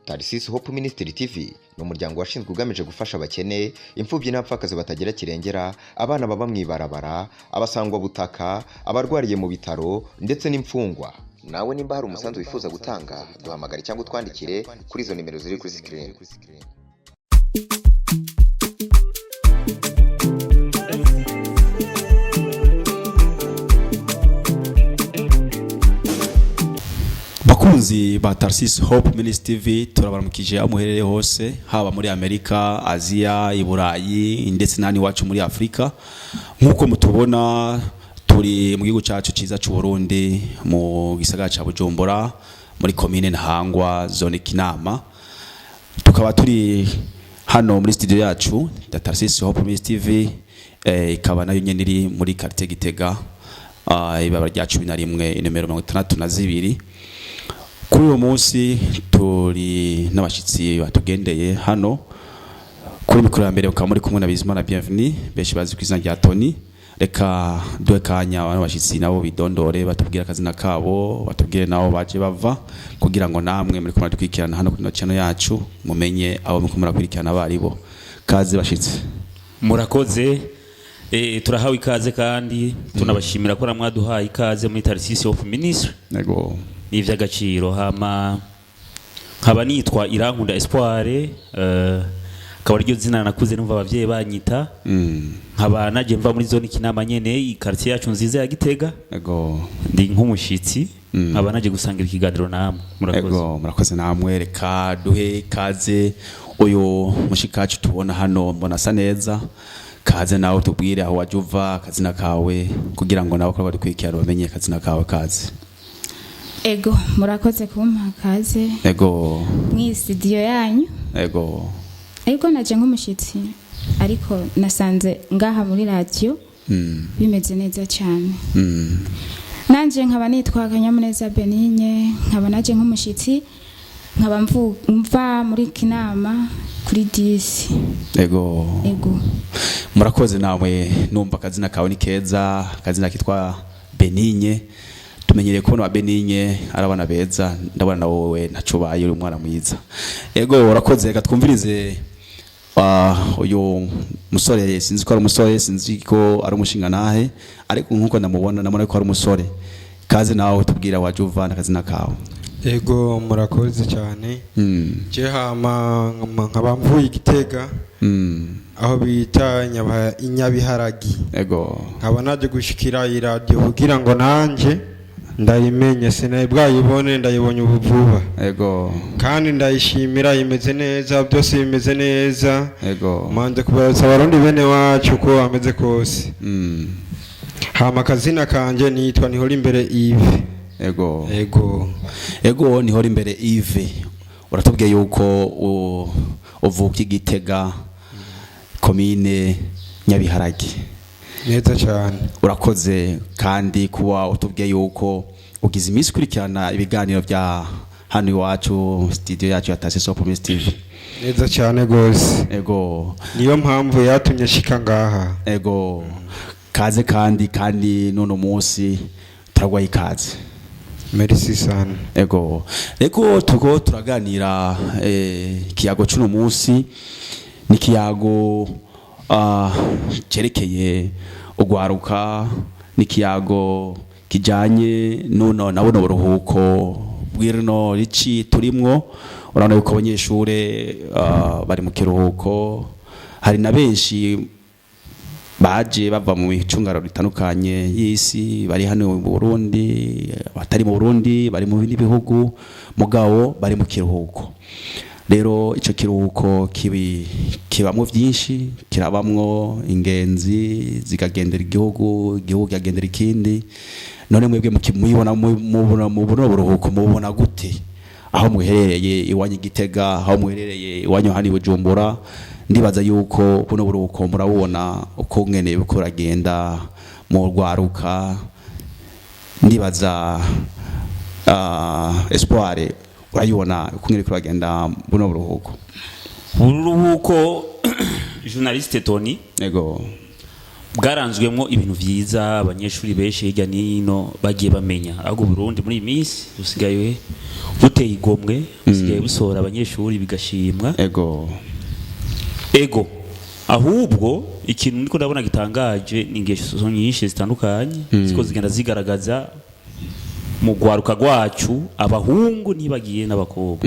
Tarisisi Hope Ministry TV ni umuryango washinzwe ugamije gufasha abakene, imfubyi n'abapfakazi batagira kirengera, abana baba mu ibarabara, abasangwabutaka, abarwariye mu bitaro ndetse n'imfungwa. Nawe nimba hari umusanzu wifuza gutanga, duhamagare cyangwa utwandikire kuri izo nimero ziri kuri sikirini. Bakunzi ba Tarsis Hope Ministry TV, turabaramukije aho muherereye hose, haba muri Amerika, Aziya, i Burayi ndetse n'ahandi iwacu muri Afurika. Nk'uko mutubona, turi mu gihugu cyacu cyiza cy'u Burundi, mu gisagara ca Bujumbura, muri komine Ntahangwa, zone Kinama. Tukaba turi hano muri studio yacu ya Tarsis Hope Ministry TV, ikaba nayo nyene iri muri quartier Gitega, ibaba rya 11, inomero 62. Kuri uyu munsi turi n'abashyitsi batugendeye hano. Kuri mikoro ya mbere mukaba muri kumwe na Bizimana Bienvenue, benshi bazi ku izina rya Tony. Reka duhe kanya abantu bashyitsi nabo bidondore, batubwire akazina kabo, batubwire nabo baje bava, kugira ngo namwe muri kumwe dukurikirana hano kuri ino channel yacu mumenye abo muri kumwe murakurikirana abaribo. Kaze bashyitsi. Murakoze. Turahawe ikaze kandi tunabashimira ko mwaduhaye ikaze muri Tarisisi of Ministry. Yego. Ni iby'agaciro. Hama nkaba nitwa Irankunda Espoir, akaba ariryo zina nakuze numva abavyeyi banyita. Nkaba naje mva muri zone Kinama nyene, i quartier yacu nziza ya Gitega. Ndi nk'umushitsi, nkaba naje gusangira ikiganiro namwe. Murakoze. Ego, murakoze namwe. Reka duhe ikaze uyu mushikacu tubona hano, mbona asa neza. Kaze nawe, tubwire aho waje uva, akazina kawe, kugira ngo nawe ko badukurikirana bamenye akazina kawe. Kaze. Ego, murakoze kumpa kaze mw'iyi studio yanyu. Ariko naje nk'umushitsi, ariko nasanze ngaha muri radiyo bimeze neza cyane. Nanje nkaba nitwa Kanyamuneza Benigne, nkaba naje nk'umushitsi, nkaba mva muri Kinama kuri 10. Ego. Murakoze nawe. Numva akazina kawe ni keza, akazina kitwa Benigne. Tumenyereye kubona wa Benigne ari abana beza, ndabona na wowe ntaco ubaye, uri umwana mwiza. Ego, urakoze. Reka twumvirize uyu musore. Sinzi ko ari umusore, sinzi ko ari umushinga nahe, ariko nkuko ndamubona, ndabona ko ari umusore. Kaze nawe, tubwira waje uva n'akazina kawe. Ego, murakoze cyane. Je hama nkaba mvuye Igitega, aho bita Inyabiharagi. Nkaba naje gushikira iyi radiyo kugira ngo nanje ndayimenye. Sinari bwayibone, ndayibonye ubu vuba. Kandi ndayishimira, imeze neza, byose bimeze neza. Manze kubaza Abarundi bene wacu uko bameze kose. Hama akazina kanje nitwa Nihora Imbere Yves. Ego. Ego, Nihora Imbere Yves, uratubwiye yuko uvuka Igitega, komine Nyabiharage. Neza cyane. Urakoze kandi kuba utubwiye yuko ugize iminsi ukurikirana ibiganiro bya hano iwacu, studio yacu ya Tasis Hope Ministry TV. Neza cyane rwose. Niyo mpamvu yatumye shika ngaha. Ego, kaze kandi n'uno munsi turagwaye ikaze. Merci sana. Ego, reko tuko turaganira, ikiyago c'uno munsi ni ikiyago cerekeye ugwaruka, ni ikiyago kijanye nuno na buno buruhuko bw'irino rici turimwo. Urabona yuko abanyeshure bari mu kiruhuko, hari na benshi baje bava mu micungararo itandukanye y'isi, bari hano mu Burundi, batari mu Burundi, bari mu bindi bihugu, mugabo bari mu kiruhuko. Rero ico kiruhuko kibi kibamwo byinshi, kirabamwo ingenzi zikagendera igihugu, igihugu kikagendera ikindi. None mwebwe muyibona mubona mu buno buruhuko, mubona gute aho muherereye iwanyu i Gitega, aho muherereye iwanyu hano i Bujumbura? Ndibaza yuko buno buruhuko murabubona uko mwene buriko buragenda mu rwaruka. Ndibaza Espoir, urayibona uko mwene buriko buragenda buno buruhuko? Uruhuko, journaliste Tony. Bwaranzwemwo ibintu vyiza, abanyeshuri benshi hirya nino bagiye bamenya. Ahubwo Burundi muri iyi minsi busigaye buteye igomwe, busigaye busohora abanyeshuri bigashimwa. Ego, ahubwo ikintu ndiko ndabona gitangaje ni ingeso nyinshi zitandukanye ziko zigenda zigaragaza mu rwaruka rwacu, abahungu ntibagiye n'abakobwa.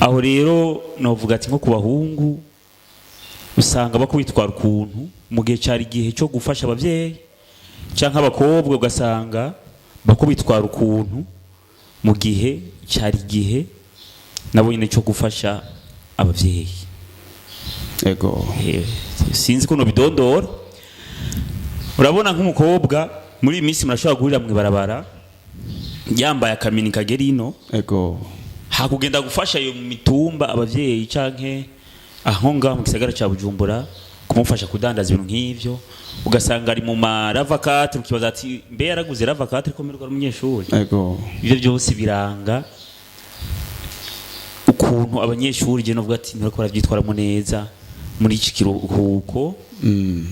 Aho rero novuga ati nko ku bahungu usanga bakubitwara ukuntu mu gihe cyari igihe cyo gufasha ababyeyi, cyangwa abakobwa ugasanga bakubitwara ukuntu mu gihe cyari igihe nabo nyine cyo gufasha ababyeyi. Sinzi ko bidondora. Urabona nk'umukobwa muri iyi minsi murashobora guhurira mu ibarabara yambaye akamini kagera ino, hakugenda gufasha iyo mitumba abavyeyi canke aho ngaho mu gisagara ca Bujumbura kumufasha kudandaza ibintu nk'ivyo, ugasanga ari mu ma RAV4, ukibaza ati mbe yaraguze RAV4 ko mperuka ari umunyeshuri? Ivyo byose biranga ukuntu abanyeshuri, je novuga ati ntibariko baravyitwaramo neza muri iki kiruhuko,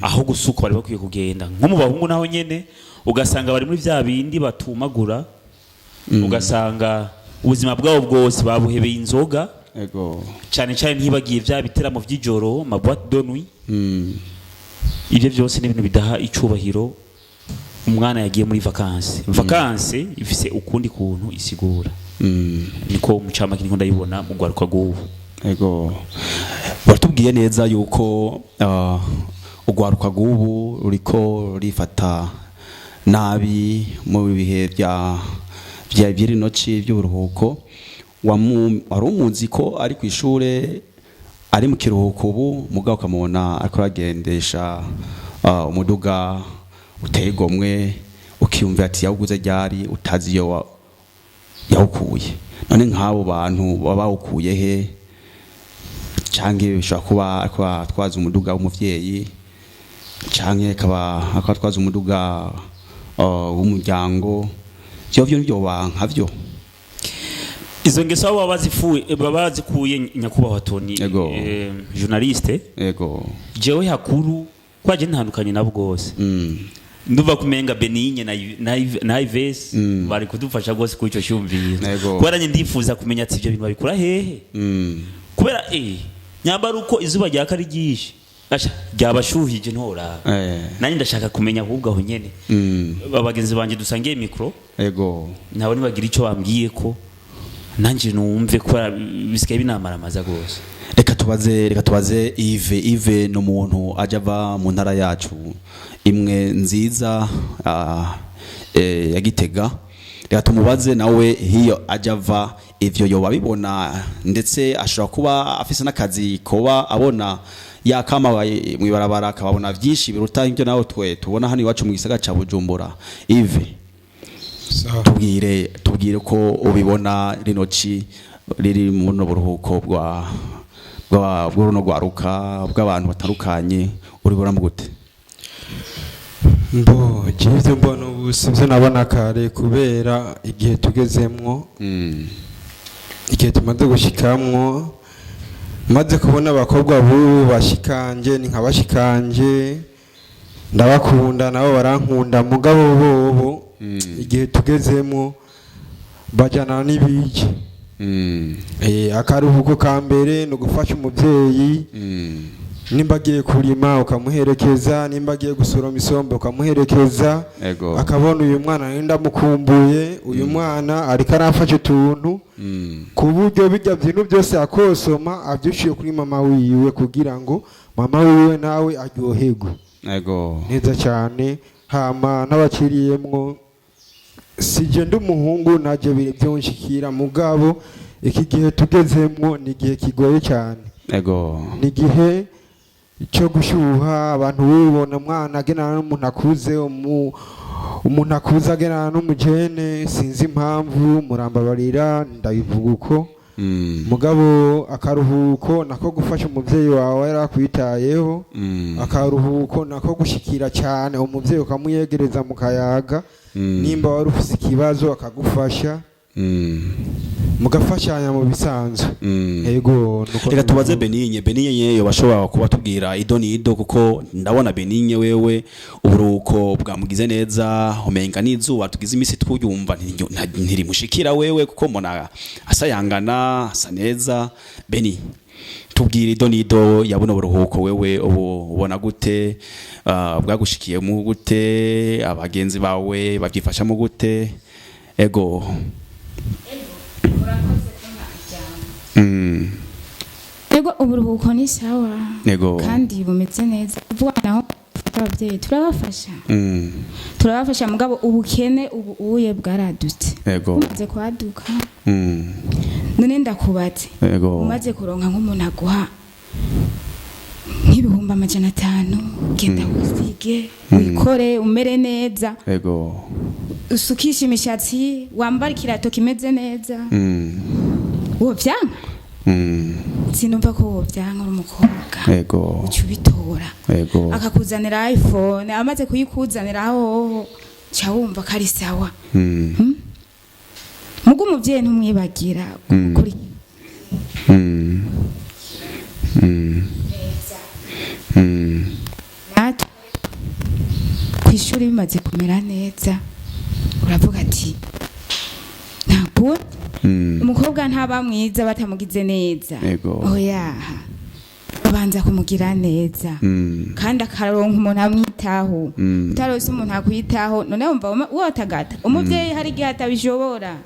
aho gusuka bari bakwiye kugenda. Nko mu bahungu naho nyene ugasanga bari muri vya bindi batumagura, ugasanga ubuzima bwabo bwose babuhebeye inzoga, cyane cyane ntibagiye vya biteramo vy'ijoro, ma boîte de nuit. Ibyo byose ni ibintu bidaha icubahiro umwana yagiye muri vacances. Vacances ifise ukundi kuntu isigura. Niko mucamake niko ndayibona mu rwaruka rw'ubu. Ego, baratubwiye neza yuko urwaruka rw'ubu ruriko rurifata nabi mu bihe bya by'irino ci by'uburuhuko. Wari umuzi ko ari ku ishure ari mu kiruhuko, ubu mugabo ukamubona ariko aragendesha umuduga uteye igomwe, ukiyumvira ati yawuguze ryari, utazi iyo yawukuye. None nk'abo bantu baba bawukuye he? Canke bishobora kuba ariko atwaza umuduga w'umuvyeyi, canke akaba ariko atwaza umuduga w'umuryango. Vyo nivyo nkavyo. Izo ngeso abo baba bazifuye, baba bazikuye, nyakubahwa Tony, journaliste. Jewe hakuru kwaje ntandukanye nabo gose. Ndumva kumenga Benigne na Ives bari kudufasha gose kuri ico cyumviro. Kubera njye ndifuza kumenya ati ibyo bintu babikura hehe? Kubera nyambara uko izuba ryaka ari ryinshi, asha ryabashuhije ntora. Nanjye ndashaka kumenya ahubwo aho nyene abagenzi banje dusangiye micro nabo nibagira ico bambwiye ko nanjye numve, kubera bisigaye binamaramaza gose. Reka tubaze Yves. Yves ni umuntu ajya ava mu ntara yacu imwe nziza ya Gitega. Reka tumubaze nawe hiyo ajya ava ivyo yoba abibona, ndetse ashobora kuba afise n'akazi koba abona yakama mw'ibarabara akababona vyinshi biruta ibyo nawe twe tubona hano iwacu mu gisagara ca Bujumbura. Yves, Sawa. tubwire ko ubibona rino ci riri muno buruhuko bwa bwa bw'uruno rwaruka bw'abantu batandukanye, uribona mu gute? Mbo jewe ivyo mbona ubu sivyo nabona kare, kubera igihe tugezemwo, igihe tumaze gushikamwo, maze kubona abakobwa b'ubu bashikanje ni nka bashikanje, ndabakunda nabo barankunda, mugabo bobo igihe tugezemwo bajyana n'ibiki. Akaruhuko ka mbere ni ugufasha umubyeyi. Nimba agiye kurima ukamuherekeza, nimba agiye gusoroma isombe ukamuherekeza. Akabona uyu mwana nari ndamukumbuye, uyu mwana ariko aramfasha utuntu, ku buryo bijya bintu byose akosoma abyishyuye kuri mama wiwe kugira ngo mama wiwe nawe aryoherwe neza cyane. Hama n'abakiriyemwo, sije ndi umuhungu najye byonshikira, mugabo iki gihe tugezemwo ni igihe kigoye cyane. Ni igihe cyo gushyuha, abantu bibona umwana agenana n'umuntu akuze, umuntu akuze agenana n'umujene, sinzi impamvu, murambabarira ndabivuga uko. Mugabo akaruhuko nako gufasha umubyeyi wawe yarakwitayeho. Akaruhuko nako gushikira cyane umubyeyi, ukamuyegereza mu kayaga, nimba wari ufise ikibazo akagufasha. Mugafashanya mu bisanzwe. Yego, nuko. Reka tubaze Benigne. Benigne yo bashobora kuba tubwira ido ni ido, kuko ndabona Benigne wewe uburuhuko bwamugize neza, umenga n'izuba tugize iminsi twuyumva ntirimushikira wewe, kuko mbona asayangana, asa neza. Beni, tubwira ido ni ido ya buno buruhuko, wewe ubu ubona gute? Bwagushikiyemo gute? Abagenzi bawe babyifashamo gute? Ego. Murakoze kumpa ijambo. Ego, uburuhuko ni sawa. Ego. Kandi bumeze neza. Vuga naho ababyeyi turabafasha. Turabafasha, mugabo ubukene ubu uye bwaradutse. Ego. Bumaze kwaduka. None ndakubatse. Ego. Umaze kuronka nk'umuntu aguha nk'500,000, genda wisige, wikore umere neza, Ego. usukishe imishatsi, wambare ikirato kimeze neza, wovyanka? Sinumva ko wovyanka uri umukobwa. Ego. Uca ubitora. Ego. Akakuzanira iPhone, amaze kuyikuzanira hoho ca wumva ko ari sawa. Muga umuvyeyi ntumwibagira kuri natwe kw'ishuri bimaze kumera neza, uravuga ati ntabwo umukobwa ntaba mwiza batamugize neza. Ego. Oya, babanza kumugira neza kandi akaronka umuntu amwitaho. Utarose umuntu akwitaho, none wumva wotagata? Umuvyeyi hari igihe atabishobora,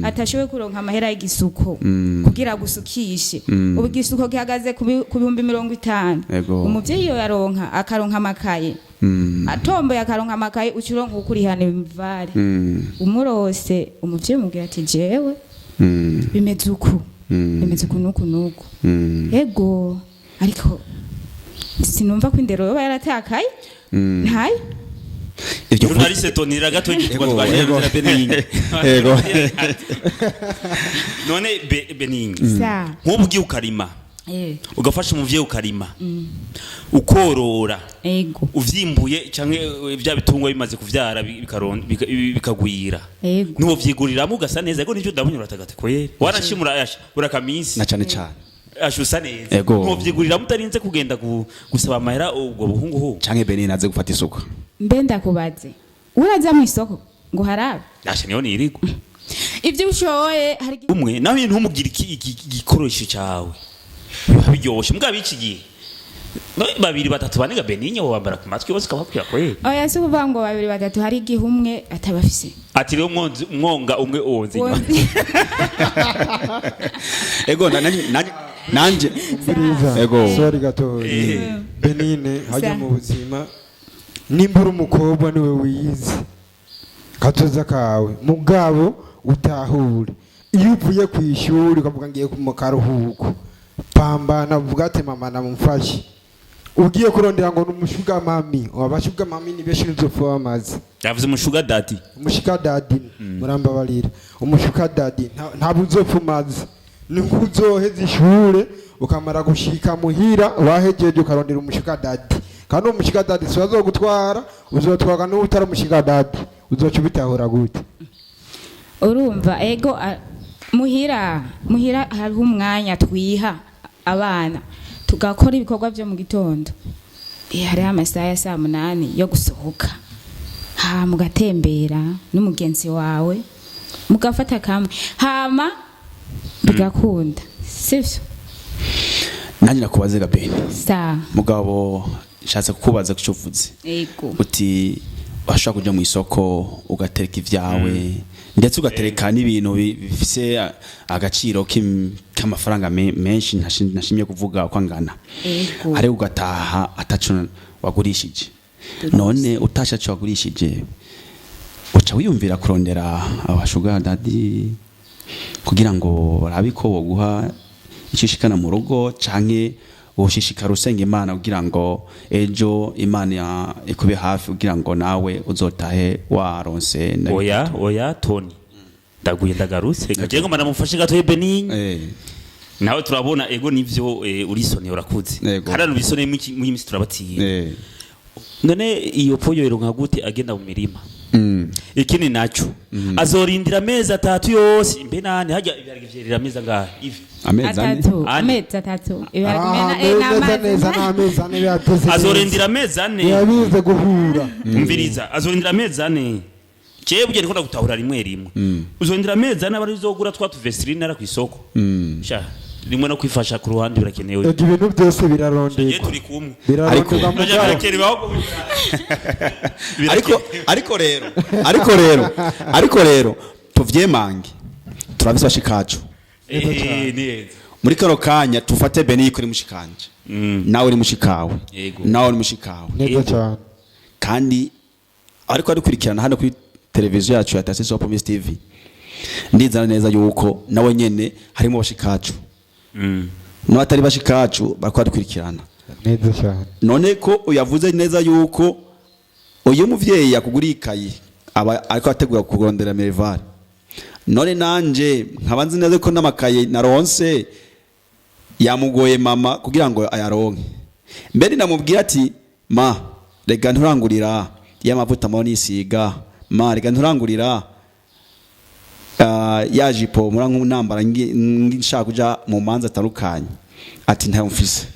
atashoboye kuronka amahera y'igisuko kugira agusukishe. Ubu igisuko gihagaze ku 50,000. Ego. Umuvyeyi iyo yaronka, akaronka amakaye, atomboye akaronka amakaye, uca uronka ukurihana imivare. Umurose umuvyeyi umubwira ati jewe bimeze uku, bimeze uku nuku nuku. Ego, ariko sinumva ko indero yoba yaratakaye, ntayo. Ibyo Journaliste tonira gato Ego, twaje ego. na Benigne. Ego. None Benigne, sa nk'ubu ugiye ukarima, ugafasha umuvyeyi ukarima, ukorora, ego uvyimbuye canke bya bitungwa bimaze kuvyara bikagwira, ego nuwo vyiguriramo ugasa neza. Ego, nivyo ndabonye, uratagata kweri, warashimura urakamisi Na cane cane. Asha, usa neza. Ego. Nuwo vyiguriramo utarinze kugenda gusaba amahera ubwo buhungu hu. Canke Benigne aze gufata isuka. Mbe ndakubaze, uraza mu isoko ngo harabe? Asha, niyo nirigwa. Ibyo ushoboye hari Umwe nawe ntumugire igikoresho cyawe, biba biryoshe. Mbwa b'iki gihe no babiri batatu bane ga Benigne wambara ku matwi bose ukababwira kweri. Oya, si ukuvuga ngo babiri batatu, hari igihe umwe atabafise. Ati rero mwonzi mwonga umwe wonzi inyuma. Ego, nanje Buriza. Ego. Sorry gatoya. Benine, hajya mu buzima nimba uri umukobwa niwe wiyizi kazoza kawe, mugabo utahure iyo uvuye ku ishuri ukavuga ngiye mu karuhuko, pambana, uvuga ati mama namumfashe, ugiye kurondera ngo ni umushuga mami, abashuga mami ni benshi, ntuzopfa wamaze. Yavuze umushuga daddy. Umushuga daddy, murambabarira, umushuga daddy ntabwo uzopfa umaze. Ni uzoheza ishure ukamara gushika muhira wahejeje, ukarondera umushuga daddy, kandi uwo mushuga daddy si azogutwara, uzotwarwa n'uwo utari umushuga daddy. Uzoca ubitahura gute? Urumva, ego, muhira hariho umwanya twiha abana tugakora ibikorwa byo mu gitondo. Hariho amasaha ya saa 8 yo gusohoka, ha mugatembera n'umugenzi wawe, mugafata kamwe, hama bigakunda, sivyo? Nanjye nakubaze ga Beni. Sa. Mugabo nshatse kukubaza ku cyo uvuze. Ego. Uti washobora kuja mu isoko ugatereka ibyawe, ndetse ugatereka n'ibintu bifise agaciro k'amafaranga menshi, ntashimye kuvuga uko angana. Ego. Ariko ugataha ataco wagurishije. None utashe ataco wagurishije, uca wiyumvira kurondera abashuga daddy kugira ngo barabe ko boguha icyo ushikana mu rugo, canke woshishikara usenga Imana kugira ngo ejo Imana ikube hafi, kugira ngo nawe uzotahe waronse na Oya, oya Tony, ndaguye ndagarutse, reka jewe ngoma namufashe gato Benigne. Nawe turabona, ego nivyo, urisoneye, urakuze. Yego. Kandi abantu bisoneye muri iyi minsi turabatiye. None iyo poyo ironka gute agenda mu mirima? Ikindi naco, azorindira amezi 3 yose, mbe nane hajya ibiharage vyerera amezi angahe ivi? Amezi 4. 3. Ane. Amezi 3, ibiharage Ah, mena neza n'amazi. neza, n'amezi 4 birateze. Azorindira amezi 4. Biba guhura. Umviriza, azorindira amezi 4. Jewe burya ndiko ndagutahura rimwe rimwe. Uzorindira amezi 4 abari uzogura twa tuveseline ara kw'isoko. Sha, rimwe no kwifasha ku ruhande birakenewe. Ego, ibintu byose Jewe biraronderwa. turi kumwe. Biraronderwa. Naje Mugabo birakenewe aho. Ariko rero tuvyemange, turabise bashikacu. Neza. Muri kano kanya tufate Beni kuri mushikanje, nawe uri mushikawe, Yego. nawe uri mushikawe. Neza cyane. Kandi ariko arikurikirana hano kuri televiziyo yacu ya Tasisi wa Promise TV, ndizana neza yuko nawe nyene harimo bashikacu n'abatari bashikacu bariko badukurikirana. Neza cyane. None ko uyavuze neza yuko uyu muvyeyi yakuguriye ikayi aba ariko ategura kurondera minerval, none nanje nkaba nzi neza ko n'amakaye naronse yamugoye mama kugira ngo ayaronke, mbere namubwira ati: "Ma, rega nturangurira ya mavuta maho nisiga, ma, rega nturangurira ya jipo mura nambara nshaka kuja mu manza atandukanye," ati: "Ntayo mfise."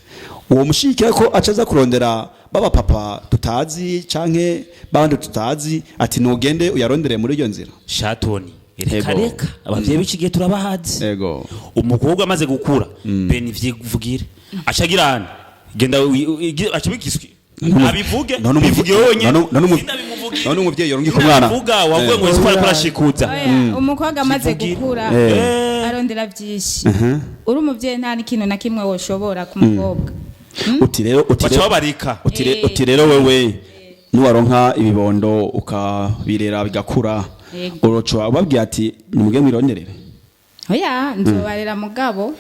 Uwo mushikira ko acaza kurondera baba papa tutazi canke babandi tutazi, ati: "Nugende uyarondere muri iyo nzira." Shatoni, reka. Ego. Reka, abavyeyi b'iki gihe turabahazi. Umukobwa amaze gukura, bene ivyivugire, acagira genda aca bikiswi abivuge. Bivuge wonyene. Sindabimuvugira. None umuvyeyi yorungika umwana. Vuga wavuge ngo espoir ariko arashikuza. Oya, umukobwa amaze Kivugira. gukura arondera byinshi. Uri umuvyeyi, nta n'ikintu na kimwe woshobora ku mukobwa. Uti rero, uti Baca rero babarika. uti rero wewe niwaronka ibibondo ukabirera bigakura, Yego. uroca ubabwira ati: "Nimuge mwironderere." Oya, nzobarera, mugabo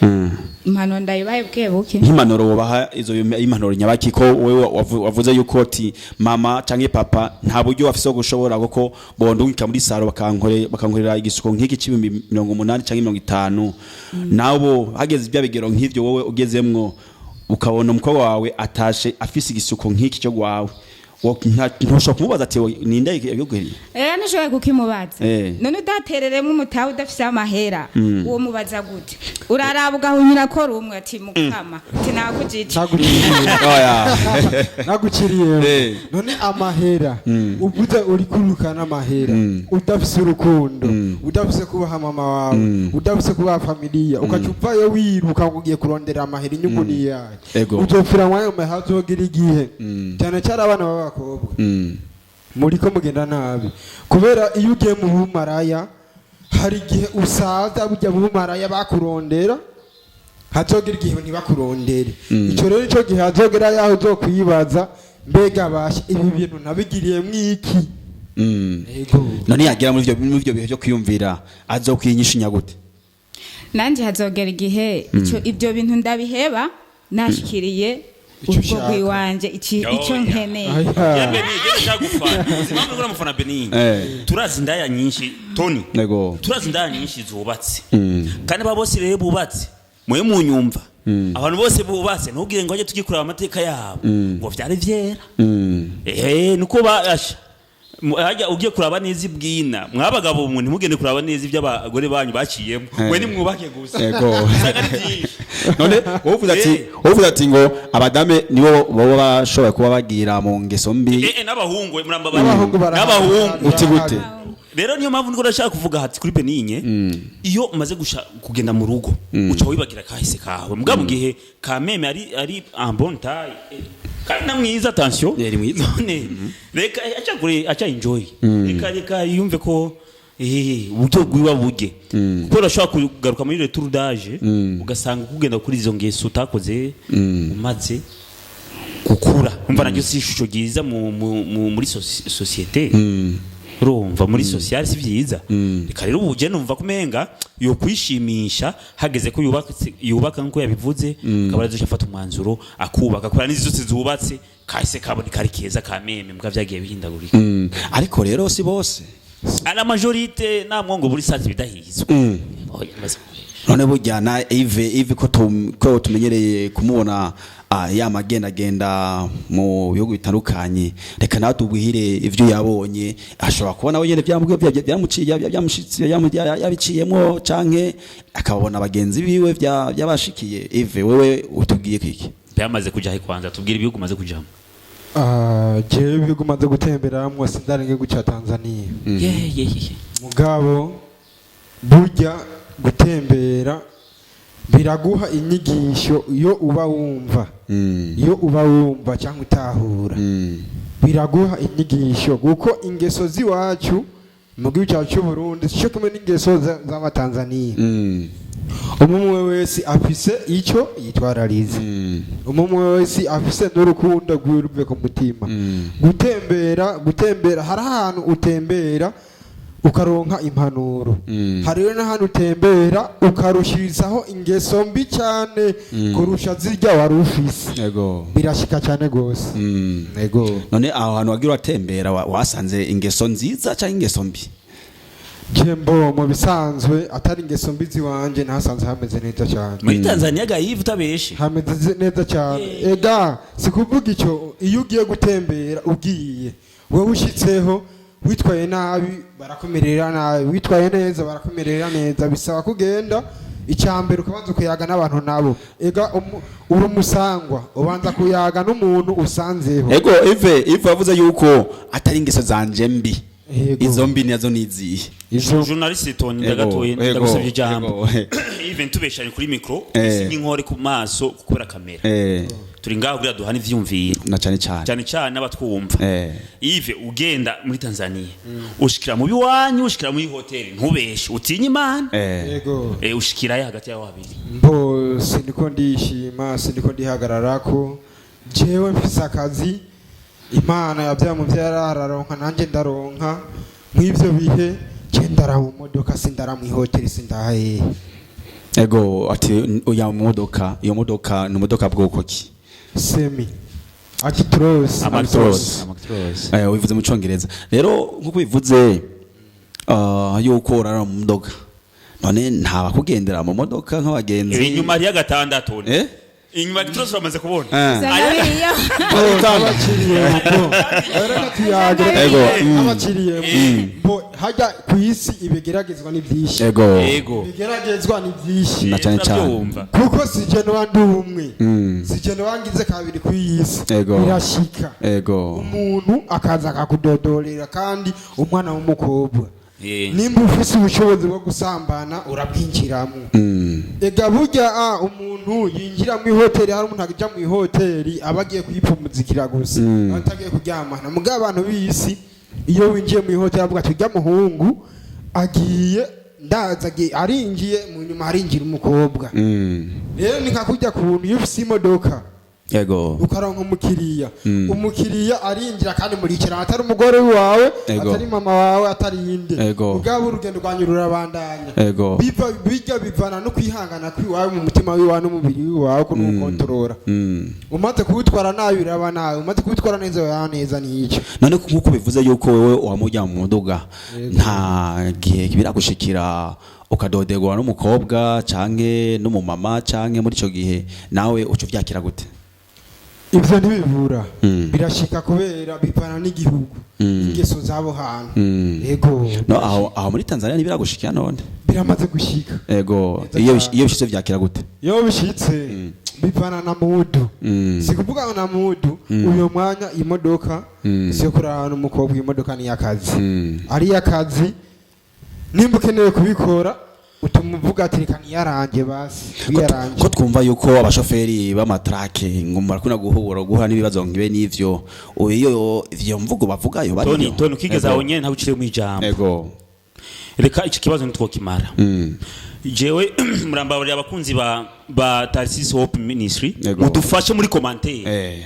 impanuro ndayibaye buke buke. Nk'impanuro wobaha, izo impanuro nyabaki, ko wewe wavuze yuko ati mama canke papa nta buryo bafise bwo gushobora kuko bondungika muri salon bakankorera igisuko nk'iki c'80,000 canke 50, nabo hageze ibya bigero nk'ivyo wowe ugezemwo, ukabona umukobwa wawe atashe afise igisuko nk'iki cyo gwawe, ntushobora kumubaza ati: "Ninde yabiguheriye?" Rero ntushoboye kukimubaza. None udatereremo umutahe, udafise amahera, uwo mubaza gute? Uraraba ugahunyura ko rumwe ati: "Mukama," ati: "Nakujije." Naguciriye. Oya. Naguciriye. None amahera uvuze, uri kurukana amahera udafise urukundo, udafise kubaha mama wawe, udafise kubaha familiya, ukaca uvayo wiruka ngo ugiye kurondera amahera, inyungu ni iyahe? Uzopfira mwayo mahera. Azogira igihe, cyane cyane abana b'abakobwa, muriko mugenda nabi, kubera iyo ugiye mu bumaraya hari igihe usaza burya bumaraya bakurondera, hazogera igihe ntibakurondere. Icyo rero icyo gihe hazogera yaho uzokwibaza: "Mbega basha, ibi bintu nabigiriyemwo iki?" Ego. None yagera muri ivyo bihe byo kwiyumvira, azokwinyishinya gute? Nanjye hazogera igihe ibyo bintu ndabiheba, nashikiriye Icyo urugo ushaka. rw'iwanje, icyo Oya. nkeneye. Aya. Ya Beni, genda nshaka gufana. Uzi impamvu uriko uramufana Beni? Turazi indaya nyinshi, Tony. Turazi indaya nyinshi zubatse. Kandi aba bose rero bubatse, mwe munyumva. Abantu bose bubatse, ntubwire ngo bajye tujye kureba amateka yabo ngo vyari vyera. Nuko basha. Hajya ugiye kuraba neza ibwina, mwabagabo mwe ntimugende kuraba neza ibyo abagore banyu baciyemo. Mwe nimwubake gusa. Usanga ari byinshi. None wowe uvuze ati wowe uvuze ati ngo abadame nibo baba bashoboye kuba bagira mu ngeso mbi. N'abahungu murambabara. N'abahungu barahari. N'abahungu. Uti gute? Rero niyo mpamvu niko ndashaka kuvuga hati kuri Beninye, iyo umaze gusha kugenda mu rugo uca wibagira kahise kawe, mugabo gihe kameme ari en bonne taille, kandi na mwiza, attention. Yari mwiza. None reka acha kure, acha enjoy, reka yumve ko uburyo bwiwa burye, kuko urashobora kugaruka muri retour d'âge ugasanga kugenda kuri izo ngeso utakoze umaze gukura. Umva, naryo si ishusho ryiza muri société, urumva, muri social si byiza. Reka rero ubu je numva kumenga yo kwishimisha, hageze ko yubaka, yubaka nkuko yabivuze, akaba arazoca afata umwanzuro akubaka, kubera n'izi zose zubatse kahise kabone kari keza kameme, mbwa vyagiye bihindagurika. Ariko rero si bose. À la majorité, nta mwongo buri sazi bidahizwe. Oya, maze kuresha. None burya na Yves ko tumenyereye kumubona yama agendagenda mu bihugu bitandukanye, reka nawe tubwire ivyo yabonye. Ashobora kubona we nyene byamuciye, byamushitse, yabiciyemwo, canke akabona bagenzi biwe byabashikiye. Yves, wewe utubwiye kwiki? Byamaze kuja he? Kwanza tubwire ibihugu umaze kujamo. Ah, jewe ibihugu maze gutemberamwo sindarenga igihugu ca Tanzania. Ye ye ye. Mugabo burya gutembera biraguha inyigisho iyo uba wumva, iyo uba wumva cyangwa utahura, biraguha inyigisho, kuko ingeso z'iwacu mu gihugu cyacu cy'u Burundi cyo kumwe n'ingeso z'Abatanzaniya. Umwe umwe wese afise icyo yitwarariza, umwe umwe wese afise n'urukundo rwiwe ku mutima. Gutembera hari ahantu utembera ukaronka impanuro, hari n'ahantu utembera ukarushirizaho ingeso mbi cyane kurusha zirya wari ufise. Birashika cyane rwose. Yego. None aho hantu wagira uratembera wasanze ingeso nziza cyangwa ingeso mbi? Jembo mu bisanzwe atari ingeso mbi ziwanje, nahasanze hameze neza cyane. Muri Tanzania ga, Yves, utabeshe? Hameze neza cyane. Ega si kuvuga icyo, iyo ugiye gutembera ugiye wowe ushyitseho witwaye nabi barakumerera nabi, witwaye neza barakumerera neza. Bisaba kugenda icya mbere ukabanza kuyaga n'abantu nabo. Ega uri umusangwa, ubanza kuyaga n'umuntu usanzeho. Ego, Yves yavuze yuko atari ingeso zanje mbi. Yego. Izo mbi nazo nizihe? Izo Journaliste Tony, Ego, ndagatoye, ego, ndagusabye ijambo. ego. Even tubeshanye kuri micro, n'inkore ku maso kubera kamera. Turi ngaho kugira duhane ivyumviro. Na cyane cyane. Cyane cyane n'abatwumva. Yves, ugenda muri Tanzania, ushikira mu biwanyu, ushikira muri hoteli, ntubeshe, utinye Imana. Yego. Ushikirayo hagati y'aho habiri? Mbo siniko ndishima, siniko ndihagararako. Jewe mfise akazi, Imana yabyaye muvyara araronka, nanjye ndaronka. Mw'ivyo bihe je ndara mu modoka, sindara mw'ihoteli, sindaha hehe. Ego, ati oya mu modoka. Iyo modoka ni imodoka bwoko ki? Semi Actros. Actros. Actros. Wivuze mu Congereza rero nkuko bivuze yuko urara mu modoka, none nta bakugendera mu modoka nk'abagenzi? Inyuma hariyo agatanda, Tony. Inyuma Actros bamaze kubona. Usanga biriyo. Abakiriyemo reka tuyagire. Ego. Abakiriyemo bo hajya ku isi ibigeragezwa ni byinshi. Ego. Yego. Ibigeragezwa ni byinshi. Na cyane cyane. Turabyumva. Kuko si je noba ndi umwe, si je noba ngize kabiri ku iyi si. Ego. Birashika Ego. umuntu akaza akakudodorera, kandi umwana w'umukobwa, nimba ufise ubushobozi bwo gusambana urabwinjiramo. Ega burya umuntu yinjira mu ihoteli, hari umuntu ajya mu ihoteli aba agiye kuyipfumuzikira gusa, atagiye kuryamana. Mugabo abantu b'isi, iyo winjiye mu ihoteli avuga ati ujya muhungu agiye, ndaza agiye, arinjiye, mu nyuma harinjira umukobwa. Rero ni nka kujya kuntu iyo ufise imodoka ukaronka umukiriya, umukiriya arinjira kandi muricarana, atari umugore wawe, atari mama wawe, atari inde. Ubwabo urugendo rwanyu rurabandanya. Biva bijya bivana no kwihangana kw'iwawe mu mutima wiwawe n'umubiri wiwawe ko nuwukontorora. Umaze kuwutwara nabi biraba nabi, umaze kuwutwara neza biraba neza. N'icyo. None nkuko bivuze yuko wewe wamujya mu modoka, nta gihe biragushikira ukadodegwa n'umukobwa canke n'umumama, canke muri ico gihe nawe uca uvyakira gute? Ibyo ntibivura. Birashika kubera bivana n'igihugu, ingeso z'abo hantu. Yego. No aho muri Tanzania ntibiragushikira none? Biramaze gushika. Ego. Neza Iyo cyane. iyo bishitse vyakira gute? Iyo bishitse bivana na mudu. Si kuvuga ngo na mudu uyu mwanya imodoka si yo kurarana n'umukobwa, imodoka ni iy'akazi. Ari iy'akazi, nimba ukeneye kubikora utuma uvuga ati reka niyarange basi, wiyarange. Ko twumva yuko abashoferi b'amatrake ngo barakunda guhura n'ibibazo nkibe n'ivyo, iyo ivyo mvugo bavugayo bari? Tony, Tony, ukigeze aho nyene ntabwo uciye mu ijambo. Ego. Reka iki kibazo ntitwokimara. Jewe murambabarira, abakunzi ba Tarsis Hope Ministry, mudufashe muri commentaire.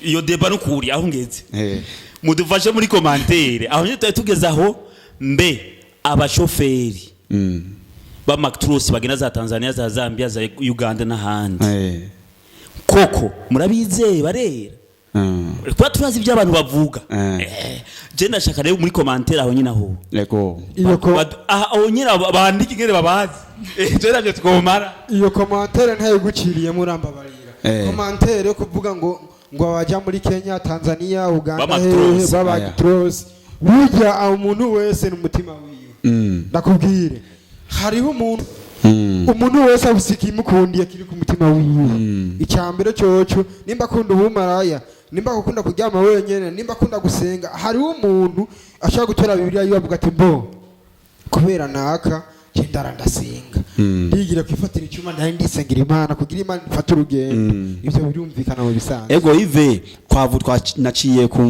Iyo débat nukuri aho ngeze, mudufashe muri commentaire aho nyene twari tugeze aho. Mbe abashoferi b'Amactros bagenda za Tanzania, za Zambia, za Uganda n'ahandi, koko murabizeye barera? Kuba turazi ibyo abantu bavuga. Je ndashaka rero muri commentaire aho nyine aho Yego. Iyo ko Aho nyine bandika ingene babazi. Je navyo twomara. Iyo commentaire ntayiguciriyemo, urambabarira. Commentaire yo kuvuga ngo abaja muri Kenya, Tanzania, Uganda, hehe, B'amatros. b'abatros, burya aho umuntu wese n'umutima wiwe. Ndakubwire, hariho umuntu, umuntu wese afise ikimukundiye kiri ku mutima wiwe. Icya mbere coco, nimba akunda ubumaraya, nimba akunda kuryama wenyene, nimba akunda gusenga, hariho umuntu ashobora gutora Bibiliya yiwe avuga ati: "Mbo kubera naka je ndara ndasenga, ndigira kwifatira icyuma, ndari ndisengera Imana kugira Imana ifate urugendo." Ivyo birumvikana mu bisanzwe. Ego Ive, kwavu naciye ku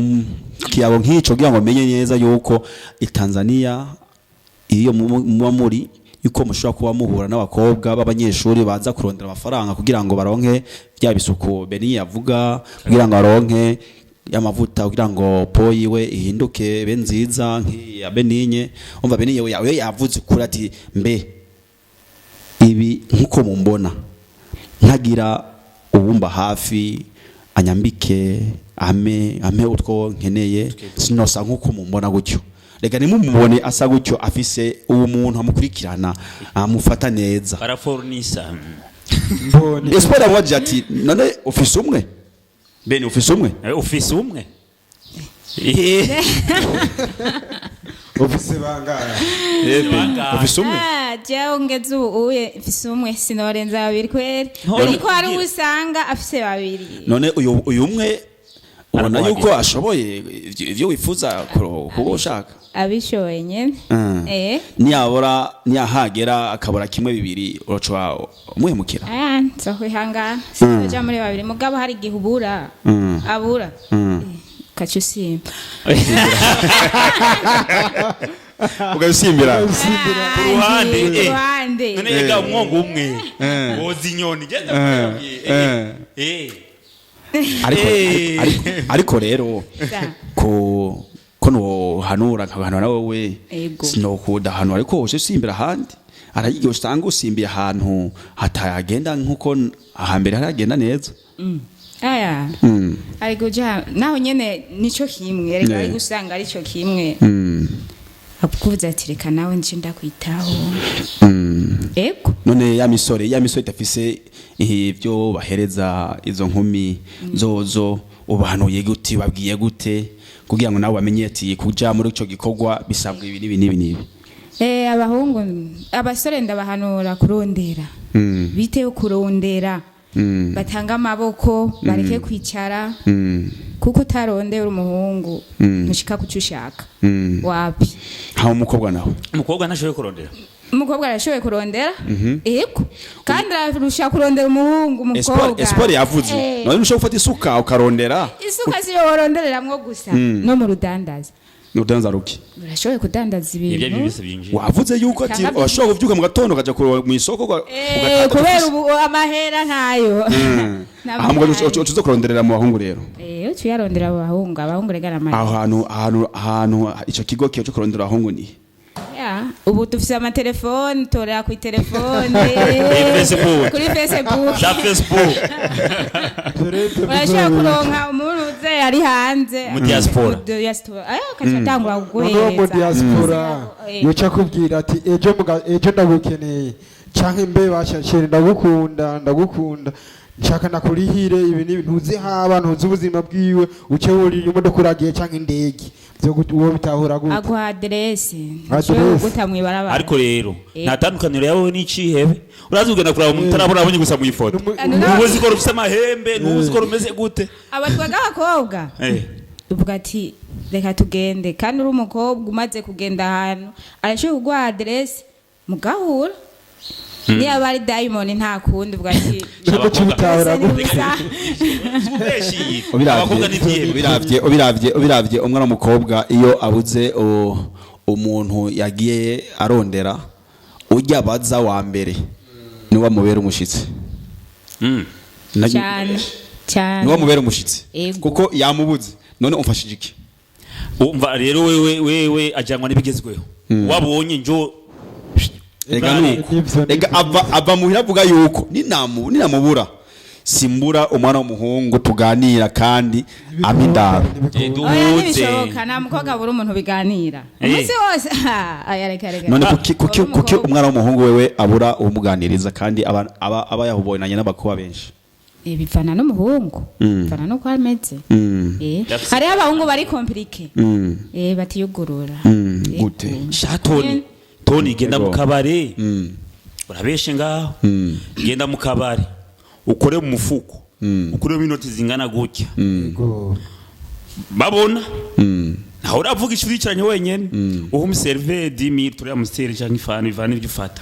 kiyago nk'ico kugira ngo menye neza yuko i Tanzania iyo muba muri, yuko mushobora kuba muhura n'abakobwa b'abanyeshuri baza kurondera amafaranga kugira ngo baronke bya bisuku Beni yavuga, kugira ngo baronke y'amavuta, kugira ngo peau yiwe ihinduke be nziza nk'iya Beninye. Umva, Beninye we yavuze ukuri ati: "Mbe ibi nkuko mumbona, ntagira uwumba hafi anyambike, ame utwo nkeneye, sinosa nkuko mumbona gutyo." Reka nimumubone asa gutyo, afise uwo muntu amukurikirana, amufata neza. Barafornisa. Mboni. Espoir amubajije ati: "None ufise umwe? Bene, ufise umwe?" Ufise umwe? Ufise bangahe? Bangahe? Ufise umwe? Ah, jewe ngeze ubu uye mfise umwe, sinorenza babiri kweri. None Ariko hari kugira- usanga afise babiri. None uyu umwe ubona Araguhagira. yuko ashoboye ivyo wifuza kuba ushaka? Abishoboye nyene. Niyabora, niyahagera akabura kimwe, bibiri, uraca umuhemukira? Aya, nzokwihangana, sinzoja muri babiri, mugabo hari igihe ubura, abura. Ukaca usimba. Ukabisimbira. Ku ruhande. Ku ruhande. None ega umwongo umwe woza inyoni, genda. Ariko ariko rero ko nohanura nkahanura wowe, sinokudahanura, ariko uje usimbira ahandi, arayigiye usanga usimbiye ahantu hatagenda nkuko ahambere haragenda neza. Aya, ariko uja naho nyene nico kimwe reka, ariko usanga arico kimwe. Akuvuze ati: "Reka nawe nje ndakwitaho." Ego. None ya misore idafise ibyo bahereza izo nkumi zozo, ubahanuye gute, babwiye gute kugira ngo nabo bamenye ati kuja muri ico gikorwa bisabwa ibi n'ibi n'ibi n'ibi? Abahungu, abasore ndabahanura kurondera, biteho kurondera, batanga amaboko, bareke kwicara, kuko utarondera umuhungu ntushika kuco ushaka. Wapi. Hama umukobwa nawe? Umukobwa ntashoboye kurondera? Umukobwa arashoboye kurondera, yego, kandi ararusha kurondera umuhungu umukobwa. Espoir yavuze. None ushobora gufata isuka ukarondera? Isuka siyo worondereramwo gusa, no mu rudandaza. Urudandaza ruki? Urashoboye kudandaza Ibyo ibintu. byose byinjiye. Wavuze yuko ati Cyangwa washobora kuvyuka mu gatondo ukaja mu isoko ugatanga Kubera ufise. ubu amahera ntayo. Aha uza kuronderera mu bahungu rero? Ucuyarondera abo bahungu, abahungu regana amahera. Aho hantu ico kigo kiyo cyo kurondera abahungu ni? Ya, ubu dufise amatelefone, torera ku telefone. Kuri Facebook. Kuri Facebook. Za Facebook. Urashobora kuronka umuntu uze ari hanze. Mu diaspora. Mu diaspora, ayo akaca atangura Noneho mu kuguhereza. diaspora yoca akubwira ati: "Ejo ejo ndagukeneye," canke: "Mbe bashashere, ndagukunda, ndagukunda, nshaka nakurihire ibi n'ibi." Ntuzi haba, ntuzi ubuzima bwiwe, uce wurira imodoka uragiye canke indege. Vyo uwo bitahura gute? Aguha aderese. Aderese. Ntushobora kuguta mw'ibarabara. Ariko rero nta tandukaniro yawe n'icihebe. Urazi ugenda kuraba umuntu utarabona, abonye gusa mu ifoto. Ntubuzi ko rufise amahembe, ntubuzi ko rumeze gute. Abatwaga abakobwa uvuga ati: "Reka tugende." Kandi uri umukobwa umaze kugenda ahantu, arashobora kuguha aderese mugahura, niba ari dayimoni nta kundi, uvuga ati Nubwo cibitahura "Ese ni gute? gusa." Benshi abakobwa n'ivyihebe. Ubiravye umwana w'umukobwa iyo abuze umuntu yagiye arondera, ujya baza wa mbere niwe amubera umushitsi. Cyane cyane. Niwe amubera umushitsi. Ego. Kuko yamubuze: "None umfashije iki?" Umva rero, wewe ajyanwa n'ibigezweho wabonye njo. Rega Bari. nuko Nivyo, rega nivyo. ava muhira avuga yuko ninamubura. Simbura umwana w'umuhungu tuganira kandi amindaro. Eh, Oya, duhuze. ntibishoboka, nta mukobwa abura umuntu biganira umunsi wose. Ha, oya, reka reka. None kuki Uri kuki umukobwa. umwana w'umuhungu wewe abura umuganiriza kandi aba yahubonanye n'abakobwa benshi? Bivana n'umuhungu, bivana n'uko ameze. Hariho abahungu bari compliqué, batiyugurura. Gute? Sha Tony, Tony, genda mu kabare, urabeshe ngaho. Genda mu kabare, ukore mu mufuko, ukuremo inoti zingana gutya. Yego. Babona ntawe uravuga ishuri, yicaranye wenyene, uha umuseriveri 10 000, turiya musiteri canke ifanu, ivana ibyo ufata,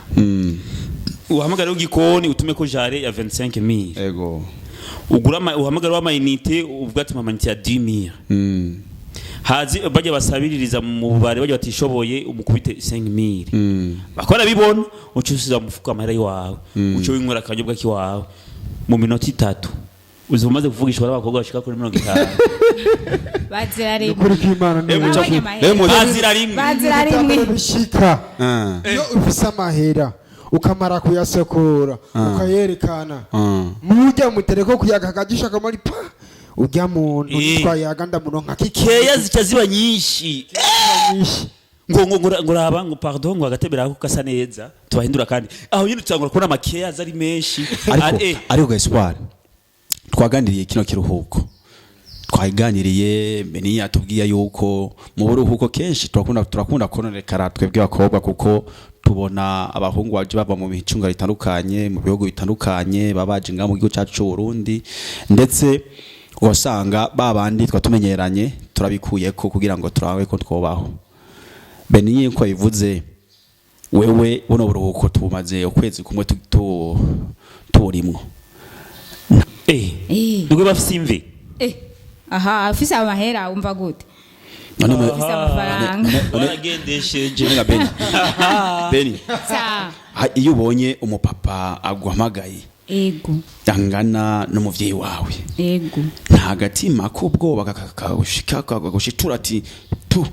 uhamagare w'igikoni, utume ko jare ya 25 000. Ugura uhamagare w'amayinite, uvuga ati amayinite ya 10 000. Hazi bajya basabiririza mu bubare, bajya batishoboye, umukubite 5000. Bakora bibona, uca usubiza mu mufuko amahera y'iwawe, uca winywera akanyobwa k'iwawe. Mu minota 3 uzi umaze kuvugishwa n'abakobwa bashika kuri 50. Bazira rimwe. Ukuri kw'Imana ni Babonye amahera. Bazira rimwe. Bazira rimwe. Bishika iyo ufise amahera, ukamara kuyasokora, ukayerekana, mujya mutereko kuyaga akajisho kamari pa urya muntu twayaga ndamuronka. Keya zica ziba nyinshi. Nyinshi. Ngo raba, ngo pardon, ngo agatebe ako gasa neza, tubahindura. Kandi aho nyine tutangura kubona amakeya aza ari menshi. Ariko ariko Espoir, twaganiriye kino kiruhuko, twaganiriye, Beni yatubwiye yuko mu buruhuko kenshi turakunda kononekara twebwe abakobwa, kuko tubona abahungu baje bava mu micunga bitandukanye, mu bihugu bitandukanye, baba baje ngaha mu gihugu cyacu cy'u Burundi, ndetse ugasanga ba bandi twatumenyeranye turabikuye ko kugira ngo turabe ko twobaho. Beni, uko yabivuze wewe, buno buruhuko tubumaze ukwezi kumwe tuburimwo. Nubwo bafise imvi. Aha afise amahera, umva gute? None Afise amafaranga. Baragendesheje. None Beni, Beni, Sa. Iyo ubonye umupapa aguhamagaye angana n'umuvyeyi wawe, nta gatima k'ubwoba kagushika kagushitura ati tu?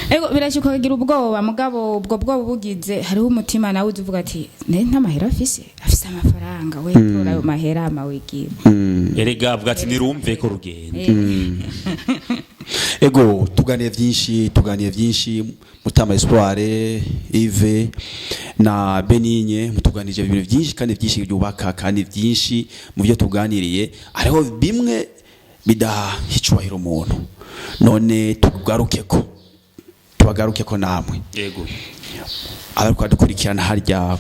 Ego, birashuka ukagira ubwoba, mugabo ubwo bwoba bugize, hariho umutima nawe uza uvuga ati ne nta mahera afise, afise amafaranga, we tora ayo mahera ama wigira. Erega avuga ati nirumve ko rugenda. Ego, tuganiye byinshi, tuganiye byinshi. Mutama Espoir, Yves na Benigne, mutuganije ibintu byinshi kandi byinshi byubaka, kandi byinshi mu byo tuganiriye hariho bimwe bidaha icubahiro umuntu. None tugaruke ko tubagaruke ko namwe abariko badukurikirana harya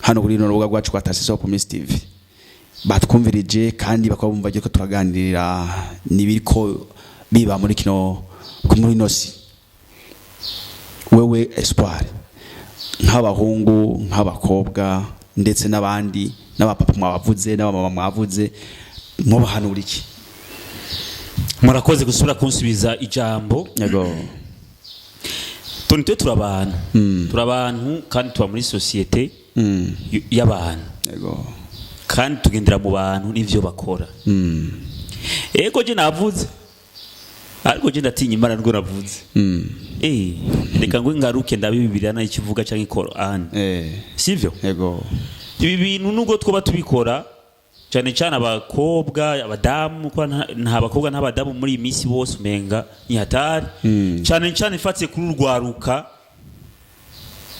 hano kuri runo rubuga rwacu rwa Tarsiso Hope Ministry TV, batwumvirije kandi bakaba bumva ko turaganirira n'ibiriko biba muri kino, muri ino si. Wewe Espoir, nk'abahungu, nk'abakobwa, ndetse n'abandi, n'abapapa mwabavuze, n'abamama mwavuze, mubahanura iki? Murakoze gusubira kunsubiza ijambo. Yego. Toni, twe turi abantu, turi abantu kandi tuba muri société y'abantu kandi tugendera mu bantu n'ivyo bakora. Ego, je navuze, ariko je ndatinya Imana nubwo navuze. Reka ngo ngaruke ndabe Bibiliya nayo ikivuga canke Quran. Sivyo? Yego. Ibi bintu nubwo twoba tubikora, cyane cyane abakobwa, abadamu, ko nta bakobwa n'abadamu muri iyi minsi bose umenga ni hatari, cyane cyane ifatiye kuri urwaruka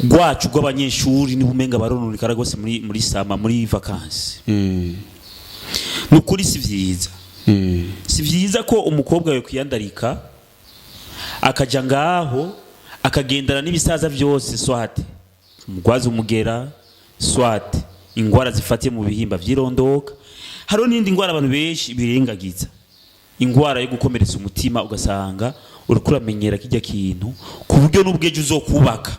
rwacu rw'abanyeshuri, niba umenga barononekara rwose muri summer, muri vacances. Ni ukuri si vyiza, si vyiza ko umukobwa we kwiyandarika, akaja ngaho akagendana n'ibisaza byose, soit umugwazi umugera, soit ingwara zifatiye mu bihimba vyirondoka. Hariho n'indi ngwara abantu benshi birengagiza, ingwara yo gukomeretsa umutima, ugasanga uriko uramenyera kijya kintu ku buryo n'ubwejo uzokubaka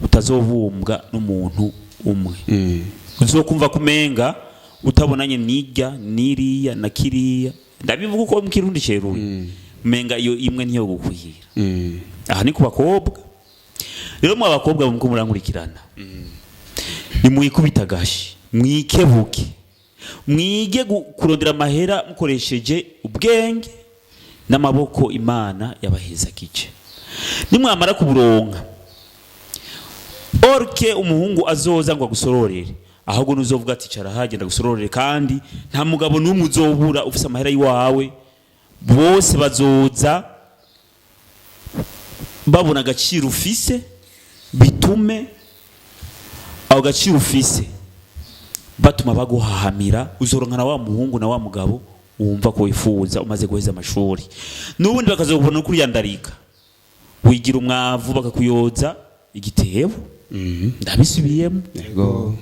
utazobumbwa n'umuntu umwe, uzokumva kumenga utabonanye n'irya n'iriya na kiriya. Ndabivuga uko mu Kirundi ceruye, umenga iyo imwe niyo gukwira. Aha ni ku bakobwa. Rero mu abakobwa muriko murankurikirana, nimwikubita agashi, mwikebuke, mwige kurondera amahera mukoresheje ubwenge n'amaboko Imana yabaheza kice. Nimwamara kuburonka, orke umuhungu azoza ngo agusororere. Ahubwo nuzovuga ati cara hagenda gusororere, kandi nta mugabo n'umwe uzobura ufise amahera yiwawe. Bose bazoza babona agaciro ufise, bitume ako gaciro ufise batuma baguhahamira. Uzoronka na wa muhungu na wa mugabo wumva ko wifuza umaze guheza amashuri. N'ubundi bakazobona kuri yandarika wigira umwavu, bakakuyoza igitebo. Ndabisubiyemo. Yego.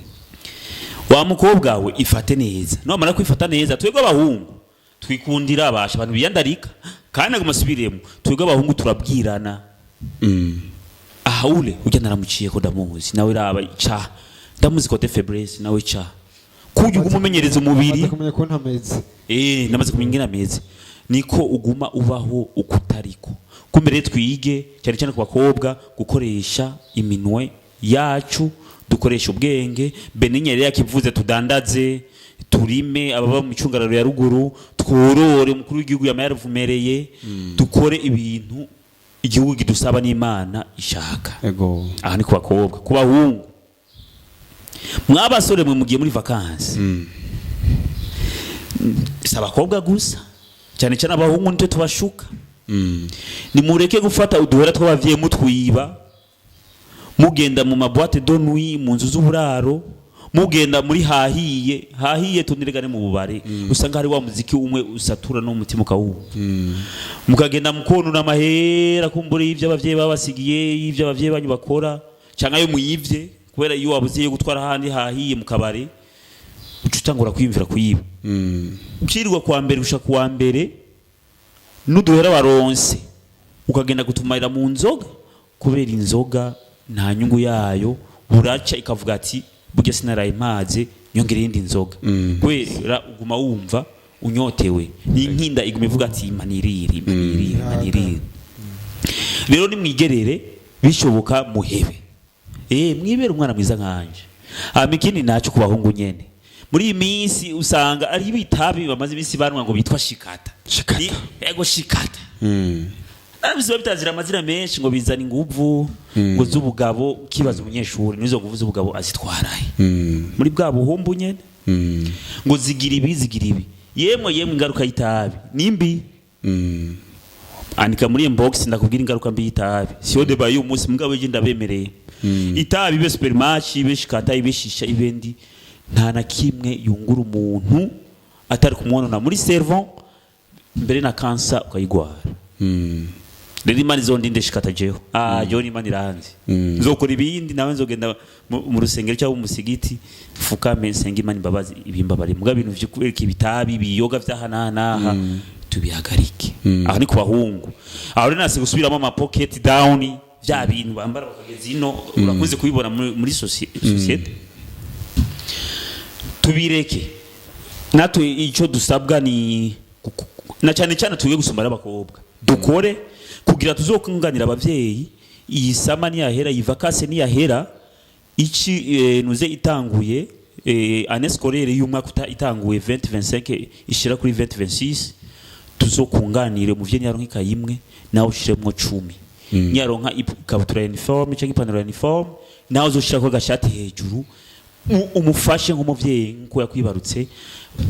Wa mukobwa we, ifate neza. Namara kwifata neza, twebwe abahungu twikundira abasha abantu biyandarika, kandi naguma asubiremo, twebwe abahungu turabwirana. Aha ule ujya naramuciye ko ndamuzi, nawe raba ca ndamuzi côté faiblesse, nawe ca kujya uguma umenyereza umubiri. Amaze kumenya ko ntameze. Namaze kumenya ingene ameze, niko uguma ubaho ukutariko. Kumbe rero twige cyane cyane ku bakobwa gukoresha iminwe yacu, dukoresha ubwenge. Benigne rero yakivuze, tudandaze, turime, ababa mu micungararo ya ruguru tworore, umukuru w'igihugu yama yaravumereye, dukore ibintu igihugu kidusaba n'Imana ishaka. Yego. Aha ni ku bakobwa. Ku bahungu, mwabasore mwe mugiye muri vacances, si abakobwa gusa, cyane cyane abahungu nitwe tubashuka. Nimureke gufata uduhera tw'abavyeyi mutwiba, mugenda mu ma boîtes de nuit, mu nzu z'uburaro, mugenda muri hahiye hahiye, tuniregane mu bubare, usanga hari wa muziki umwe usatura n'umutima ukawumva, mukagenda mukonona amahera kumbura y'ivyo abavyeyi babasigiye, y'ivyo abavyeyi banyu bakora, canke ayo mwivye, kubera iyo wabuze yo gutwara ahandi hahiye mu kabare, uca utangura kwiyumvira kuyiba. Ucirirwa kuwa mbere gushika kuwa mbere, n'uduhera waronse ukagenda gutumarira mu nzoga, kubera inzoga nta nyungu yayo. Buraca ikavuga ati burya sinaraye mpaze, nyongera iyindi nzoga, kubera uguma wumva unyotewe n'inkinda, iguma ivuga ati maniriri, maniriri, maniriri. Rero nimwigerere bishoboka muhebe, mwibere umwana mwiza nkanje. Hama ikindi naco ku bahungu nyene, muri iyi minsi usanga ari ibitabi bamaze iminsi banwa ngo bitwa shikata. Shikata. Ego, shikata. Nabise bitazira amazina menshi, ngo bizana inguvu ngo z'ubugabo. Ukibaza umunyeshuri nizo nguvu z'ubugabo azitwarahe muri bwa buhumbu nyene, ngo zigira ibi, zigira ibi. Yemwe yemwe, ingaruka y'itabi nimbi. Andika muri inbox, ndakubwira ingaruka mbi y'itabi. Siyo débat y'uyu munsi, mugabo ejo ndabemereye. Itabi, ibe supermatch, ibe shikata, ibe shisha, ibe ndi, nta na kimwe yungura umuntu atari kumwonona muri cerveau, mbere na kansa ukayigwara. Rero Imana izondinde shikata jeho. Jeho Imana iranzi, nzokora ibindi nawe, nzogenda mu rusengero cyangwa mu musigiti, fukame nsenga Imana imbabazi ibimbabare. Mugabo ibintu vyo kubereka ibitabi, biyoga vy'aha n'aha tubihagarike. Aho ni ku bahungu. Aho rero nase gusubiramo ama pocket down, vya bintu bambara bakageza ino, urakunze kubibona muri société, tubireke. Natwe icyo dusabwa ni na cyane cyane tuge gusumba n'abakobwa, dukore kugira tuzokunganira abavyeyi. Iyi summer niyahera, iyi vacances niyahera, ici nuze itanguye année scolaire y'umwaka itanguye 2025 ishira kuri 2026, tuzokunganire umuvyeyi. Niyaronka ikayi imwe, nawe ushiremwo 10. Niyaronka ikabutura ya uniforme cyangwa ipantaro ya uniforme, nawe uzoshirako agashati hejuru, umufashe nk'umuvyeyi nk'uko yakwibarutse,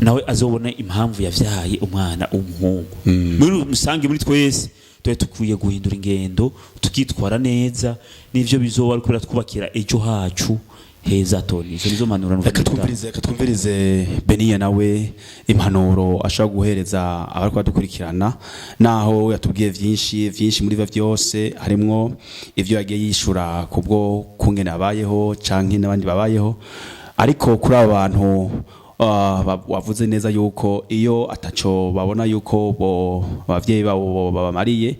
nawe azobona impamvu yavyaye umwana w'umuhungu. Muri rusange, muri twese tuba dukwiye guhindura ingendo, tukitwara neza, n'ivyo bizoba ariko biratwubakira ejo hacu heza. Toni, izo nizo mpanuro numva. Reka twumvirize Beniya nawe impanuro ashobora guhereza abariko badukurikirana, naho yatubwiye vyinshi vyinshi. Muri ivyo vyose harimwo ivyo yagiye yishura kubwo kungene abayeho canke n'abandi babayeho. Ariko kuri abo bantu wavuze neza yuko iyo ataco babona yuko bo abavyeyi babo babamariye,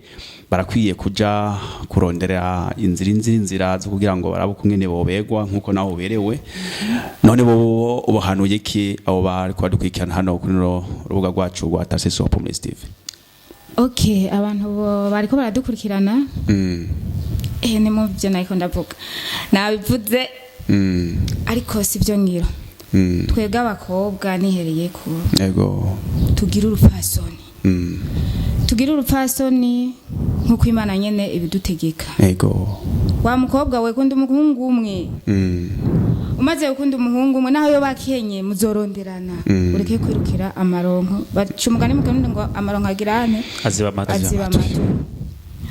barakwiye kuja kurondera inzira zo kugira ngo barabe ukungene bobegwa nkuko nawe uberewe. None bo ubahanuye iki abo bariko badukurikirana hano kuri runo rubuga rwacu rwa Tarsis Hope Ministry TV? Okay, abantu bo bariko baradukurikirana, ni mu byo nariko ndavuga nabivuze, ariko si byo ngiro. Twebwe abakobwa, nihereye ko, tugira urupfasoni, tugira urupfasoni nk'uko Imana nyene ibidutegeka. Wa mukobwa we, kunda umuhungu umwe. Umaze Umaze gukunda umuhungu umwe, naho yo bakenye, muzoronderana. Ureke kwirukira amaronko. Baca umugani mu Kirundi ngo amaronko agirane aziba amatwi. Aziba amatwi.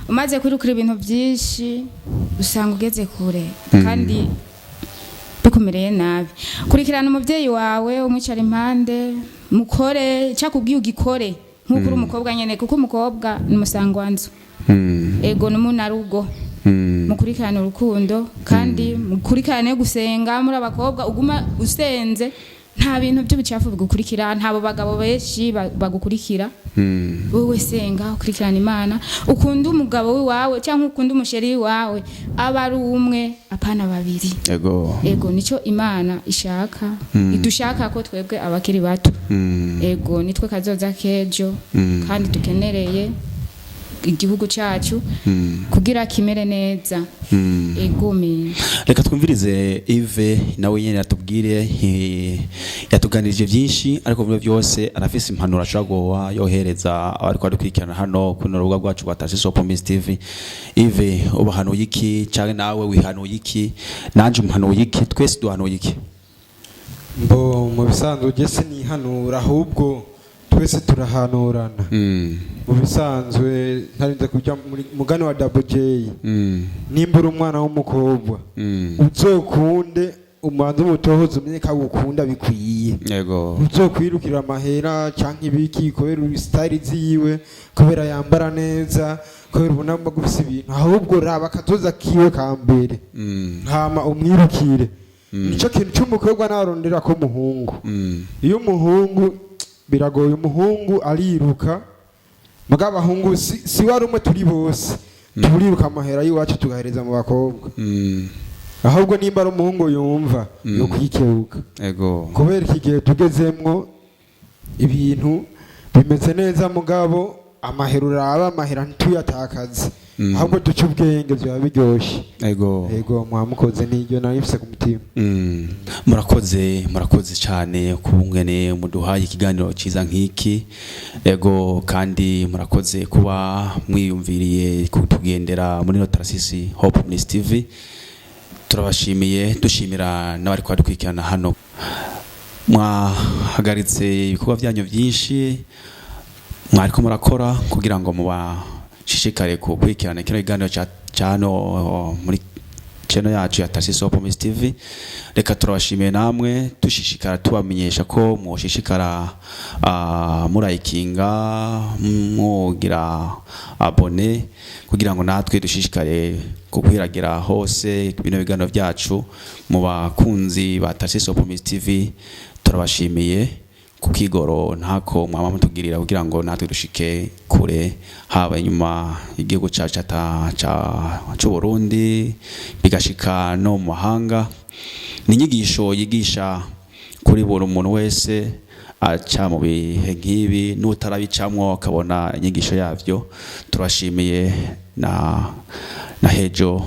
Umaze kwirukira ibintu byinshi, usanga ugeze kure kandi bikumereye nabi. Kurikirana umubyeyi wawe, umwicara impande, mukore icyakubwiye ugikore nk'uko uri umukobwa nyene, kuko umukobwa ni umusangwanzu. Ego, n'umunarugo. Mukurikirane urukundo kandi mukurikirane gusenga. Muri abakobwa, uguma usenze, nta bintu by'ubucafu bigukurikira, ntabo bagabo benshi bagukurikira. Wowe senga, ukurikirana Imana, ukunde umugabo wiwawe cyangwa ukunde umusheri wawe, aba ari umwe, apana babiri. Ego, nico Imana ishaka, idushaka ko twebwe abakiri bato. Ego, nitwe kazoza kejo kandi dukenereye igihugu cyacu kugira kimere neza. Ego mi. Reka twumvirize Yves, nawe nyene atubwire. Yatuganirije byinshi, ariko muri byose arafise impanuro ashobora guha yohereza abariko baradukurikirana hano kuri rubuga rwacu rwa Tarsis Hope Miss TV. Yves, ubahanuye iki? Canke nawe wihanuye iki? Nanje umuhanuye iki? Twese duhanuye iki? Mbo mu bisanzwe ujye sinihanura, ahubwo twese turahanurana. Mu bisanzwe ntarinze kujya muri mugani wa Double J, nimba uri umwana w'umukobwa, uzokunde umanze umutohoze, umenye ko agukunda bikwiye. Uzokwirukira amahera canke ibiki kubera style ziwe, kubera yambara neza, kubera ubona gufise ibintu, ahubwo raba akatoza kiwe ka mbere, hama umwirukire. Nico kintu c'umukobwa narondera ko umuhungu. Iyo umuhungu biragoye, umuhungu ariruka, mugabo abahungu si wari umwe, turi bose turiruka amahera y'iwacu tugahereza mu bakobwa. Ahubwo nimba ari umuhungu yumva yo kwikebuka, kubera iki gihe tugezemwo ibintu bimeze neza, mugabo amahera uraba amahera ntituyatakaze, ahubwo duce ubwenge, byaba biryoshye. Ego, mwamukoze, n'iryo nari mfise ku mutima. Murakoze, murakoze cyane kubungene muduhaye ikiganiro cyiza nk'iki. Ego, kandi murakoze kuba mwiyumviriye kutugendera muri no Tarasisi Hope Ministry TV. Turabashimiye, dushimira n'abari kwadukurikirana hano. Mwahagaritse ibikorwa byanyu byinshi mwariko murakora kugira ngo mubashishikare gukurikirana kino kiganiro ca hano muri channel yacu ya Tarsis Hope Ministry TV. Reka turabashimiye namwe, dushishikara tubamenyesha ko mwoshishikara murayikinga, mwogira abonner, kugira ngo natwe dushishikare kukwiragira hose bino biganiro byacu. Mu bakunzi ba Tarsis Hope Ministry TV, turabashimiye kukigoro ntako mwama mutugirira kugira ngo natwe dushike kure, haba inyuma igihugu cacu c'u Burundi, bigashika no mu mahanga. Ni inyigisho yigisha kuri buri muntu wese aca mu bihe nk'ibi, n'utarabicamwo akabona inyigisho yavyo. Turashimiye na hejo,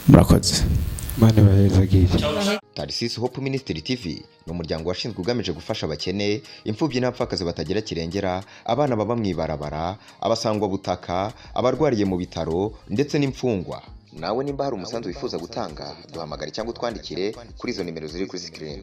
murakoze. Imana ibahezagire. Tarsis Hope Ministry TV ni umuryango washinzwe ugamije gufasha abakene, imfubyi n'abapfakazi batagira kirengera, abana baba mu ibarabara, abasangwa butaka, abarwariye mu bitaro ndetse n'imfungwa. Nawe nimba hari umusanzu wifuza gutanga, duhamagare cyangwa utwandikire kuri izo nimero ziri kuri screen.